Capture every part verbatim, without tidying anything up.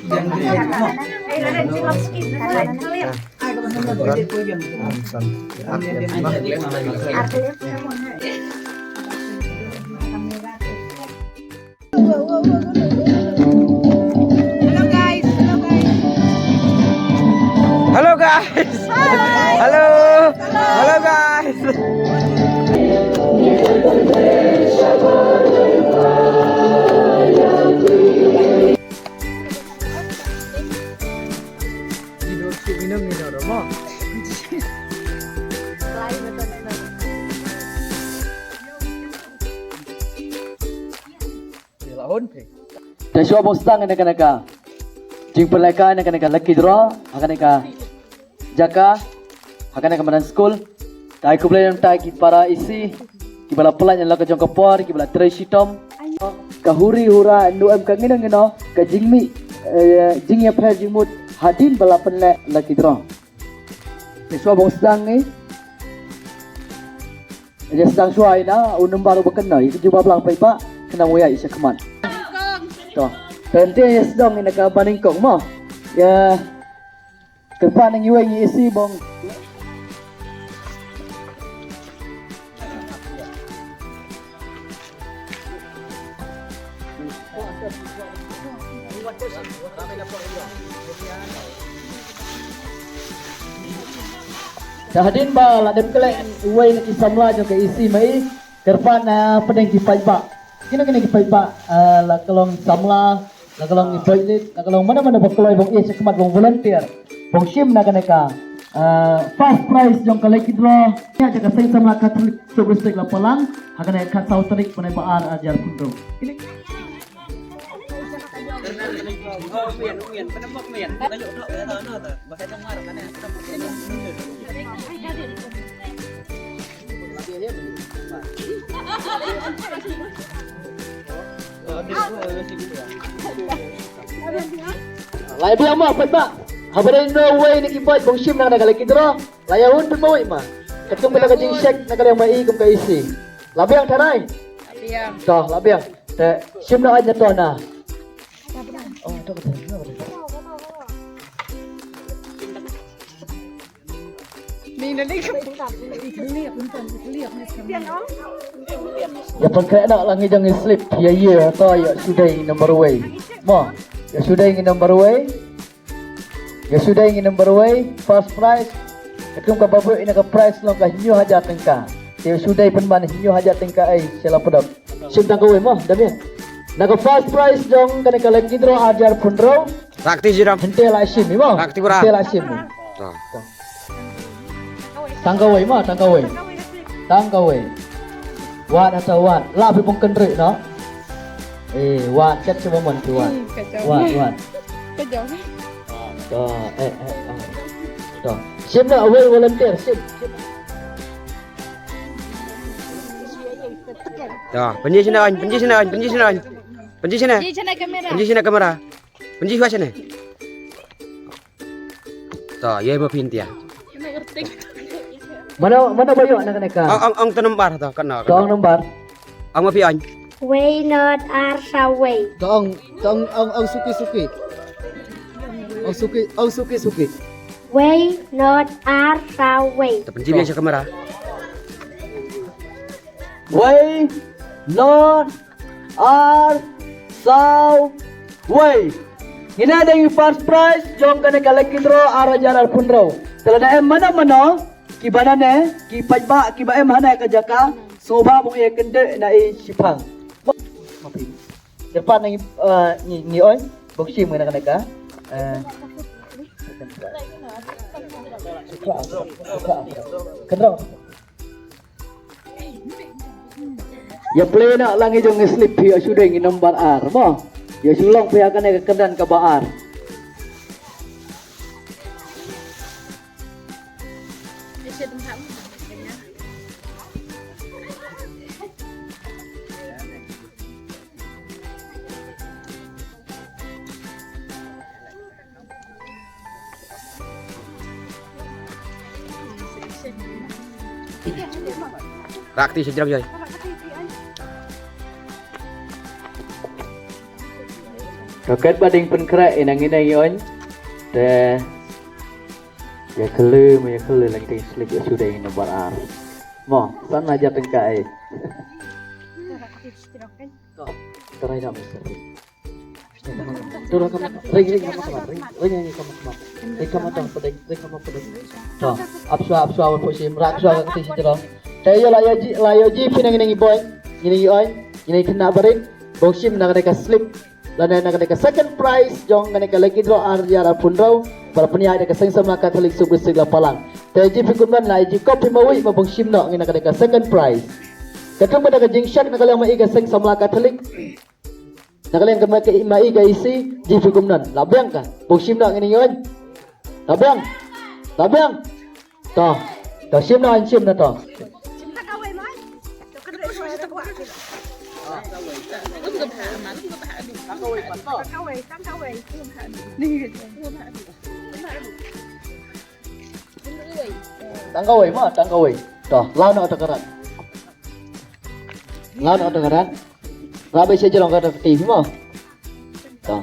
Hello guys. Hello guys. Hello. Hello guys. Te shuwa ban sdang ïa kane ka jingpynlehkai ïa kane ka lucky draw ha kane ka jaka, ha kane ka madan skul. Te ai khublei ïa ki para isi kiba la pynlait ïa la ka jong ka por, kiba la trei shitom. Ka huri hura, ynno em ka ngino ngino ka jingmih, eh, jingïapher jingmut hadien ba la pynleh lucky draw. Te shuwa ban sdang ngi. Ïa sdang shuwa ïa na u number uba kynnoh, ïa ka jubab lang paidbah kynnoh, ïa sha khmat. To. Te ïa sdang ïa na ka banyngkong mo. Ïa kyrpad na ngi wei ngi isi bong. Te hadien ba la dep khleh uwei na ki samla jong ka isi mai, kyrpad na pdeng ki paidbah. Kino kino ki paidbah, eh, la ka long samla, la ka long i toilet, la ka long mano mano ba kloi bong ïa sha khmat bong volunteer. Bong shim na kane ka, eh, first prize jong ka lucky draw. Ïa ka seng samla Catholic Sub District Lapalang, ha kane ka khatsaw tarik bnai ba ar hajar pynrong. Lai biang mo, pat ba. Haba dei no way ni ki boy bong shim na ka lucky draw. Lai ya un pun mo ma. Katkum ka jingshek na ka liang ma i kum ka isi. Labiang tharai. Labiang. To, labiang. Te shim na aja to na. Oh, to ka to. Ni na ni. Ya pangkre na lang jong slip ya ye to ya sudai number way. Mo, ya sudai number way. Ya sudai ngi number wei, first prize. Katkum ka babu ina ka prize long ka hynñiew hajar tyngka. Ya sudai pynban hynñiew hajar tyngka ai sela pdok. Sim tang kawei mo, dam ya. Na ka first prize jong kane ka lucky draw hajar pynrong. Rakti jiram. Hynte la sim mo. Rakti pura. Hynte la sim mo. Tang kawei mo, tang kawei. Tang kawei. Wat ata wat. La pi pung kendri no. Eh, wat kat cuba mon tu wat. Hmm, kacau. Wat, wat. Kacau. To, eh, eh, eh. To. Sim na away volunteer, sim. To, panji sini on, panji sini on, panji sini on. Panji sini. Panji sini kamera. Panji sini kamera. Panji sini. To, ye ma phin tia. Mana, mana bayo na kane ka? Ong, ong, ong to number to, kan na. To ong number. Ong ma phi on. Wei not ar sa wei. To ong, to ong, ong, ong suki suki. Ong suki, ong suki suki. Wei not ar sa wei. To panji bia sha kamera. Wei not ar saw wei. Ngina dei first prize jong kane ka lucky draw ar hajar arphew hynriew. Te lada em mano mano kiba nane, ki paidbah kiba em hane ka jaka, sngewbha bong ïa kyndit na i shipang. Kyrpad na ngi, eh, ngi, ngi oi bong shim ngina kane ka. Eh. Kynrong. Ya play na lang i jong slip phi ya shu dei ngi number ar mo. Ya shu long phi ya kane ka kyrdan kaba ar. Rakti sejrang jai. Roket ba ding pynkhreh ina ngi nang ïoin. Te ïa khlu ma ïa khlu lang ting slip ïa suda ïa number ar. Mo, san hajar tyngka ai. Tarai da mesti. Turun kamu, ring ring kamu kemat, ring ring ring kamu kemat, ring kamu tang peding, ring kamu peding. To, ap sua ap sua wan phuh shim, rak sua ka kti shi jrong. Te ïa la ïa ji, la ïa ji phi na ngi nang i boy, ngi nang i oi, ngi nang i khynnah barit, bong shim na ka dei ka slip. Lane na ka dei ka second prize jong kane ka lucky draw ar hajar arphew hynriew, ba la pynïaid da ka Seng Samla Catholic Sub District Lapalang. Te ji phi kumno na ji kop phi ma wi ma bong shim noh ngi na ka dei ka second prize. Ka tum ka da ka jingshak na ka liang ma i ka Seng Samla Catholic. Na ka liang ka ma ka i ma i ka isi ji phi kumno. La biang ka bong shim noh ngi ni ngi. La biang. La biang. To, to shim na, shim na to. Tang kawei ma, tang kawei. To, law na to ka rat. Law na to ka rat. Rabe sha jrong ka T V mo. To.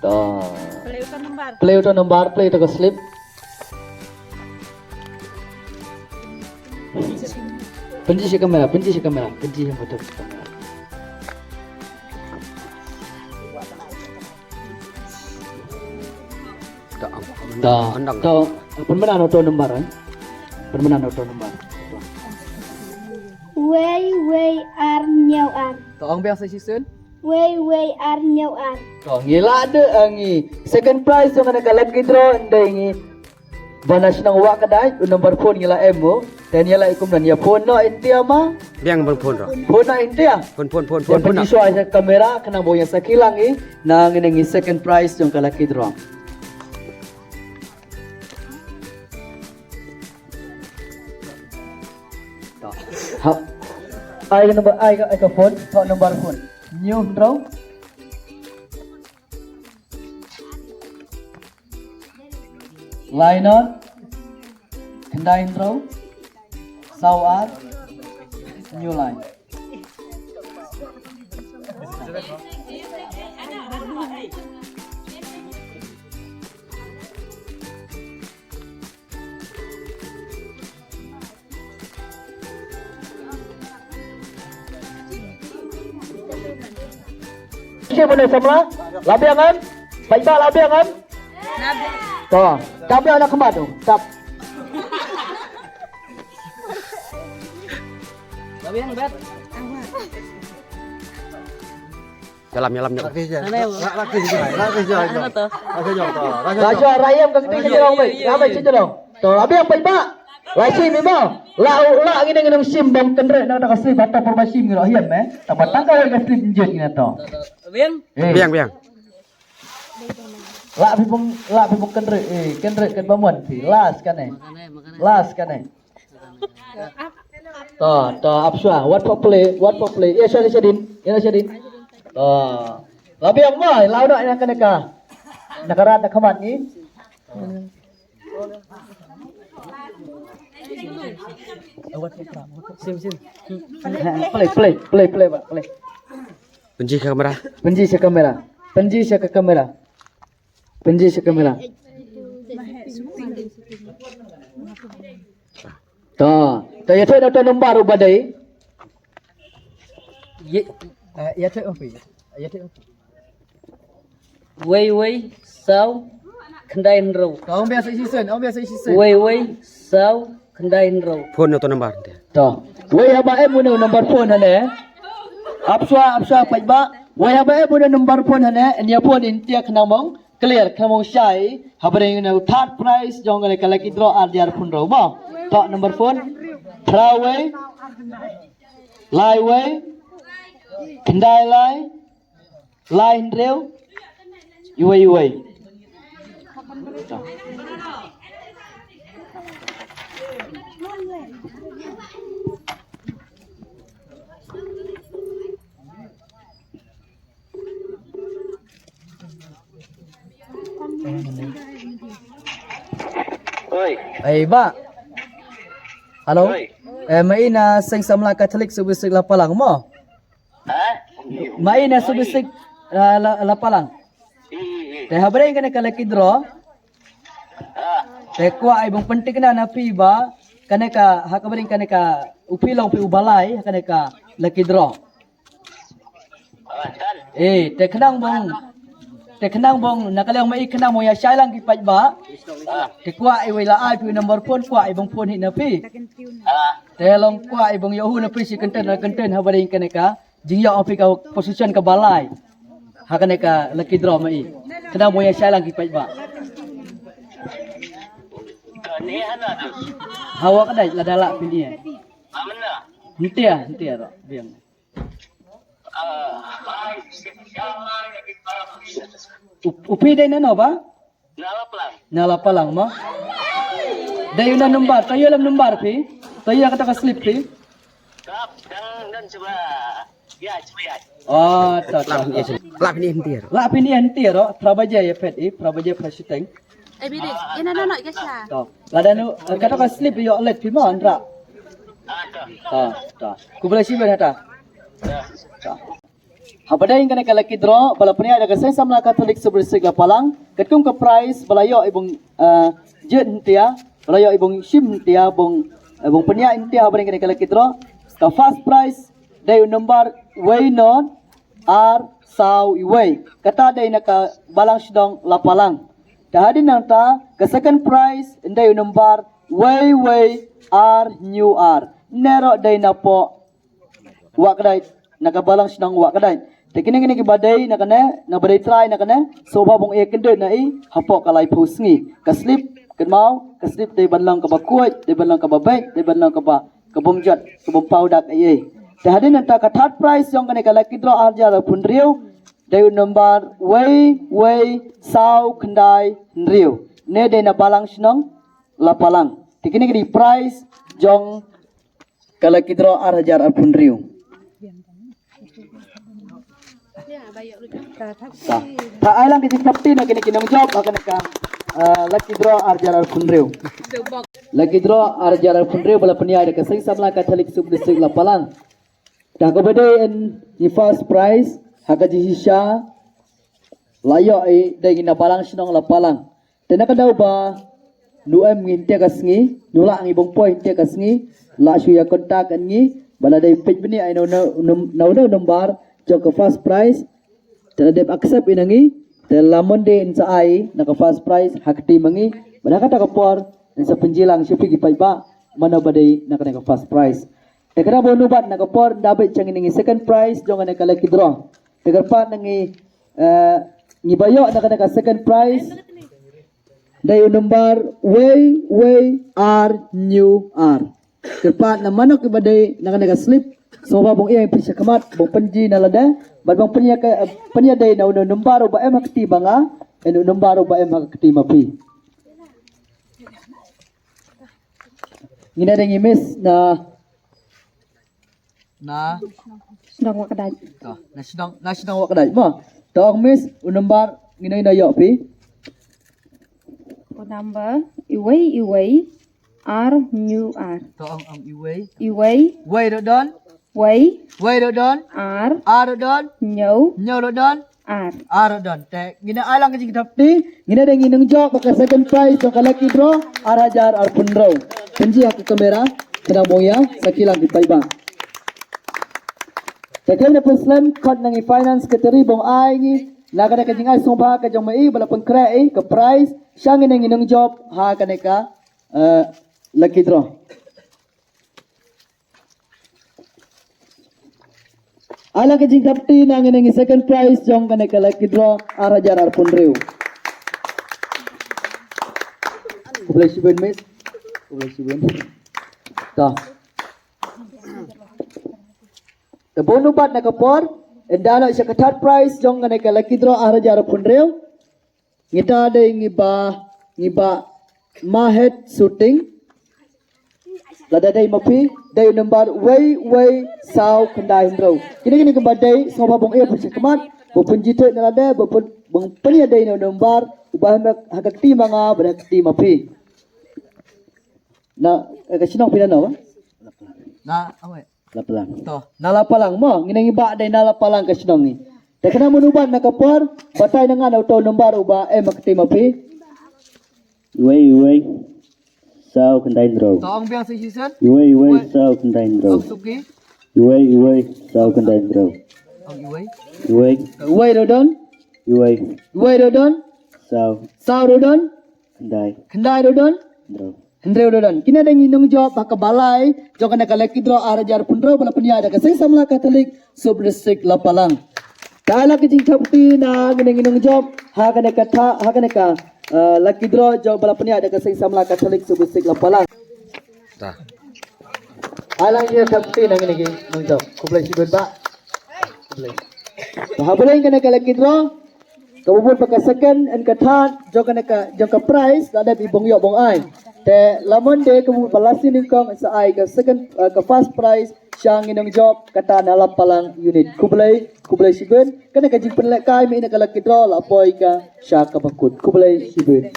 To. Play uto number, play uto ka slip. Pynji sha kamera, pynji sha kamera, pynji sha kamera. Da, da, pynmynna uto number, eh. Pynmynna uto number. Wei wei ar hynñiew ar. To ong biang sa shisien. Wei wei ar hynñiew ar. To ngi la de, eh, ngi second prize jong kane ka lucky draw ynda ngi ba na shnong Wah Kdai, u number phone ngi la em mo. Te ngi la i kumno, ïa phone noh in tia ma. Biang ban phone ro. Phone noh in tia. Phone phone phone phone phone. Pynji shuwa sha kamera khnang ba u ïa sakhi lang i na ngi ngi second prize jong ka lucky draw. To. Ha. Ai ka number, ai ka, ai ka phone, to number phone. Hynñiew hynriew. Lai noh. Khyndai hynriew. Saw ar. Hynñiew lai. Shi bune samla, la biang em? Paidbah la biang em? To, tap ïa na khmat tu, tap. La biang bet. Ïalam, ïalam, ïalam. Laki je. Laki je. Laki je. Laki je. Laki je. Laki je. Rayem ka kti sha jrong bai. Ka bai sha jrong. To, la biang paidbah. La shim mo. La u, la ngi nang nang shim bam kynreh na ka slip ba to por ba shim ngi la hiam eh. Tang ba tang kawei ka slip njit ngi na to. Biang. Eh. Biang, biang. La phi bong, la phi bong kynreh eh, kynreh kat ba mon phi. Last kane. Last kane. To, to, ap shuwa, wat pop play, wat pop play. Ïa shuwa, ïa shuwa din, ïa shuwa din. To. La biang mo, la u da ïa kane ka. Na ka rat na khmat ngi. Sim, sim. Play, play, play, play, ba, play. Pynji ka kamera. Pynji sha kamera. Pynji sha ka kamera. Pynji sha kamera. To, to ïathuh da uto number uba dei. Ye, eh, ïathuh ma phi. Ïathuh ma phi. Wei wei saw khyndai hynriew. To, ong biang sa shisien, ong biang sa shisien. Wei wei saw khyndai hynriew. Phone na uto number te. To. Wei haba em une u number phone hane. Ap shuwa, ap shuwa paidbah. Wei haba em une u number phone hane, ïa phone in tia khnang mong clear, khnang mong shai. Haba dei une u third prize jong kane ka lucky draw ar hajar pynriew mo. To number phone. Phra wei. Lai wei. Khyndai lai. Lai hynriew. Iwei iwei. Oi. Ei, ba. Hello. Oi. Eh, ma ina seng samla Catholic Service la palang mo. Ha? Ma ina Sub District, Ah, la, la palang. Te ha bring kane ka lucky draw. Te kwah i bang pynthikna na phi ba kane ka, ha ka bring kane ka u phi long phi u balai ha kane ka lucky draw. Eh, te khnang bang, te khnang bang na ka liang ma i khnang bang ïa shai lang ki paidbah. Te kwah i wei la ai phi number phone, kwah i bang phone hi na phi. Te long kwah i bang ïoh hu na phi shi kyntien na kyntien ha bring kane ka jingïoh phi ka position ka balai. Ha kane ka lucky draw ma i. Khnang bang ïa shai lang ki paidbah. Hawa ka dai la da la phi ni. Ntia, ntia ro biang. U, u phi dei na no ba? Na la palang. Na la palang ma. Dei u na number, tayo lam number phi. Tayo kata ka slip phi. Kap, dang, dang cuba. Ya, cuba ya. Ah, ta, ta. La phi ni hentir. La phi ni hentir ro, phra baje ïa phet i, phra baje phra shiteng. Eh, bidi, ina no no ya sha. To. Lada nu, eh, kata ka slip ïoh let phi ma anra. Ta, ta. Khublei shibun hata. Ta. Ha ba dei kane ka lucky draw ba la pynïaid da ka Seng Samla Catholic Sub District la palang. Katkum ka prize ba la ïoh i bang, eh, jied hentia, ba la ïoh i bang shim hentia, bang, eh, bang pynïaid hentia ha ba dei kane ka lucky draw. Ka first prize dei u number wei nod ar saw i wei. Kata dei na ka balang shnong la palang. Te hadien nangta ka second prize dei u number wei wei ar hynñiew ar. Ne ro dei na poh Wah Kdait, na ka balang shnong Wah Kdait. Te kine kine ki ba dei na kane, na ba dei trai na kane, sngewbha bang ïa kyndit na i hapoh ka laiphew sngi. Ka slip, kynmaw, ka slip dei ban long kaba khuid, dei ban long kaba beit, dei ban long kaba, ka bym jot, ka bym paw dak ei ei. Te hadien nangta ka third prize jong kane ka lucky draw ar hajar arphew hynriew, dei u number wei wei saw khyndai hynriew. Ne dei na balang shnong la palang. Te kine ki dei prize jong ka lucky draw ar hajar arphew hynriew. Ta, ta ai lang ki jingthap kti na kine ki nongjop ha kane ka, ah, lucky draw ar hajar arphew hynriew. Lucky draw ar hajar arphew hynriew ba la pynïaid da ka Seng Samla Catholic Sub District la palang. Ta kaba dei en i first prize ha ka jingshisha la ïoh i dei na balang shnong la palang. Te na ka daw ba nu em ngi hynte ka sngi, nu lah ngi bang poi hynte ka sngi, lah shu ïa contact ngi ba la dei peit bniah ïa na u number jong ka first prize. Te la dep accept ïa na ngi, te la mon dei in sa ai na ka first prize ha ka kti ma ngi. Ba na kata ka por in sa pynjilang sha phi ki paidbah mano ba dei na kane ka first prize. Te ka daw ba nu bat na ka por da beit cha ngi na ngi second prize jong kane ka lucky draw. Te kyrpad na ngi, eh, ngi ba ïoh na kane ka second prize. Dei u number wei wei ar hynñiew ar. Kyrpad na mano ki ba dei na kane ka slip. Sngewbha bang ïa phi sha khmat bang pynji na lade. Bad bang pynïa ka, pynïa dei na u number u ba em ha ka kti ma nga. Ïa u number u ba em ha ka kti ma phi. Ngi na dei ngi miss na Na. Shnong Wah Kdait. To, na shnong, na shnong Wah Kdait. Mo. To ong miss, u number ngin ïa ïoh phi. U number, iwei, iwei, ar, hynñiew, ar. To ong, ong iwei. Iwei. Wei ruh don. Wei. Wei ruh don. Ar. Ar ruh don. Hynñiew. Hynñiew ruh don. Ar. Ar don. Te ngin ai lang ka jingthap kti, ngin ïa dei ngin ïa jop ka second prize jong ka lucky draw ar hajar arphew hynriew. Pynji ha ka kamera, khnang bang ïa sakhi lang ki paidbah. Te khlem da pynslem, khot na ngi finance secretary bang ai ngi na kane ka jingai sngewbha ka jong ma i ba la pynkhreh i ka prize sha ngin ïa ngin ïa jop ha kane ka, eh, lucky draw. Ai lang ka jingthap kti na ngin ïa ngi second prize jong kane ka lucky draw ar hajar arphew hynriew. Khublei shibun miss. Khublei shibun. To. Te bun u bat na ka por, ynda noh sha ka third prize jong kane ka lucky draw ar hajar arphew hynriew. Ngita dei ngi ba, ngi ba Mahet Shooting. Lada dei ma phi, dei number wei wei saw khyndai hynriew. Kine kine ki ba dei, sngewbha bang ïa phi sha khmat, ba pynjitheh na lade, ba pyn, bang pynïa dei na number u ba ha ka kti ma nga bad ha ka kti ma phi. Na, eh, ka shnong phi na no? Na, awei. Lapalang. To, na Lapalang mo, ngin ïa ngi ba dei na Lapalang ka shnong ngi. Te kane mynta ban na ka por, batai na nga na uto number uba em ha ka team ha phi. Iwei iwei saw khyndai hynriew. Tong biang sa shisien. Iwei iwei Iwei. Saw khyndai hynriew. Ong Suki. Iwei iwei saw khyndai hynriew. Ong Iwei. Iwei. Iwei ruh don. Iwei. Iwei ruh don. Saw. Saw ruh don. Khyndai. Khyndai ruh don. Hynriew. Hynriew ruh don. Kine dang ïa nongjop ha ka balai jong kane ka lucky draw ar hajar pynriew ba la pynïaid da ka Seng Samla Catholic Sub District Lapalang. Te ai la ka jingthap kti na kine ki nongjop ha kane ka tha ha kane ka, eh, lucky draw jong ba la pynïaid da ka Seng Samla Catholic Sub District Lapalang. Ai la ka jingthap kti na kine ki nongjop. Khublei shibun bah. Khublei. Te ha balei kane ka lucky draw, kaba bud ba ka second and ka third jong kane ka, jong ka prize la dep i bong ïoh bong ai. Te la mon de kaba bud ba la sien nyngkong sa ai ka second, eh, ka first prize sha ngi nongjop kata na Lapalang unit. Khublei, khublei shibun. Kane ka jingpynlehkai mynne ka lucky draw la poi ka sha kaba kut. Khublei shibun.